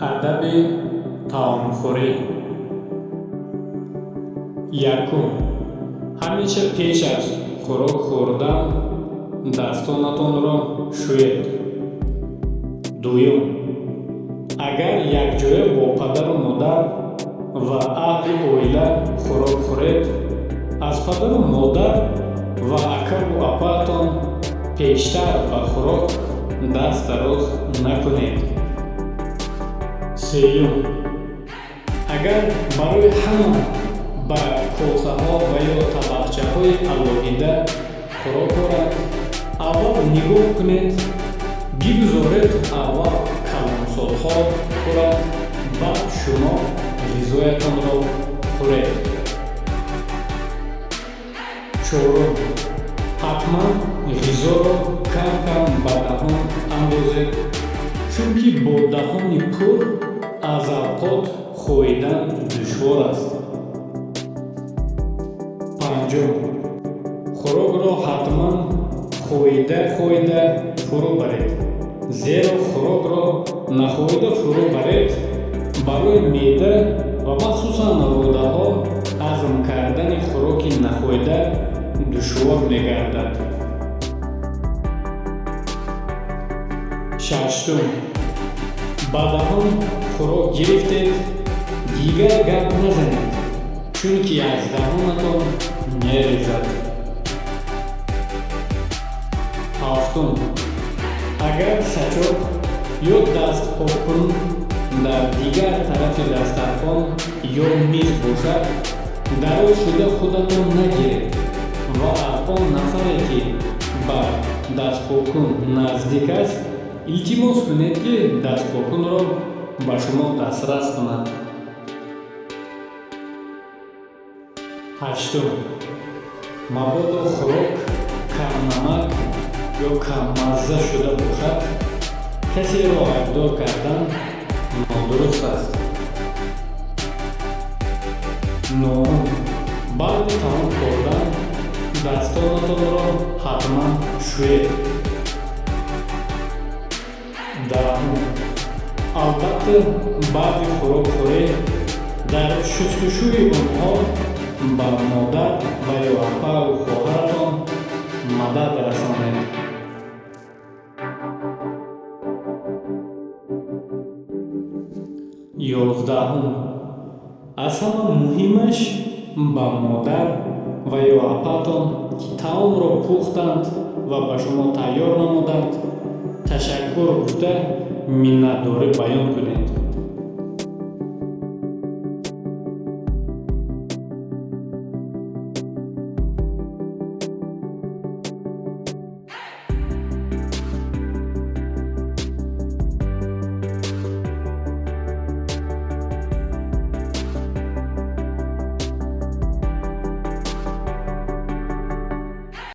Адаби таомхӯрӣ. Якум: ҳамеша пеш аз хӯрок хӯрдан дастонатонро шӯед. Дуюм: агар якҷоя бо падару модар ва аҳли оила хӯрок хӯред, аз падару модар ва акаву апаатон пештар ба хӯрок даст дароз накунед. Сеюм: агар барои ҳама ба косаҳо ва ё табақчаҳои алоҳида хӯрок оранд, аввал нигоҳ кунед, бигузоред аввал калонсолҳо хӯранд, баъд шумо ғизоятонро хӯред. Чорум: ҳатман ғизоро кам-кам ба даҳон андозед, чунки бо даҳони пур аз авқот хоидан душвор аст. Панҷум: хӯрокро ҳатман хоида-хоида фурӯ баред, зеро хӯрокро нахоида фурӯ баред, барои меъда ва махсусан рӯдаҳо ҳазм кардани хӯроки нахоида душвор мегардад. Шаштум: ба даҳон хӯрок гирифтед, дигар гап назанед, чунки аз даҳонатон мерезад. Ҳафтум: агар сачоқ ё дастпоккун дар дигар тарафи дастархон ё миз бошад, дароз шуда худатон нагиред ва аз он нафаре, ки ба дастпоккун наздик аст, илтимос кунед, ки дастпоккунро ба шумо дастрас кунад. Ҳаштум: мабодо хӯрок камнамак ё каммазза шуда бошад, касеро айбдор кардан нодуруст аст. Нуҳум: баъди таом хӯрдан дастонатонро ҳатман шӯед. Даҳум: албатта, баъди хӯрокхӯрӣ дар шустушӯи онҳо ба модар ва ё апаву хоҳаратон мадад расонед. 11-ум: аз ҳама муҳимаш, ба модар ва ё апаатон, ки таомро пухтанд ва ба шумо тайёр намуданд, ташаккур гуфта миннатдорӣ баён кунед.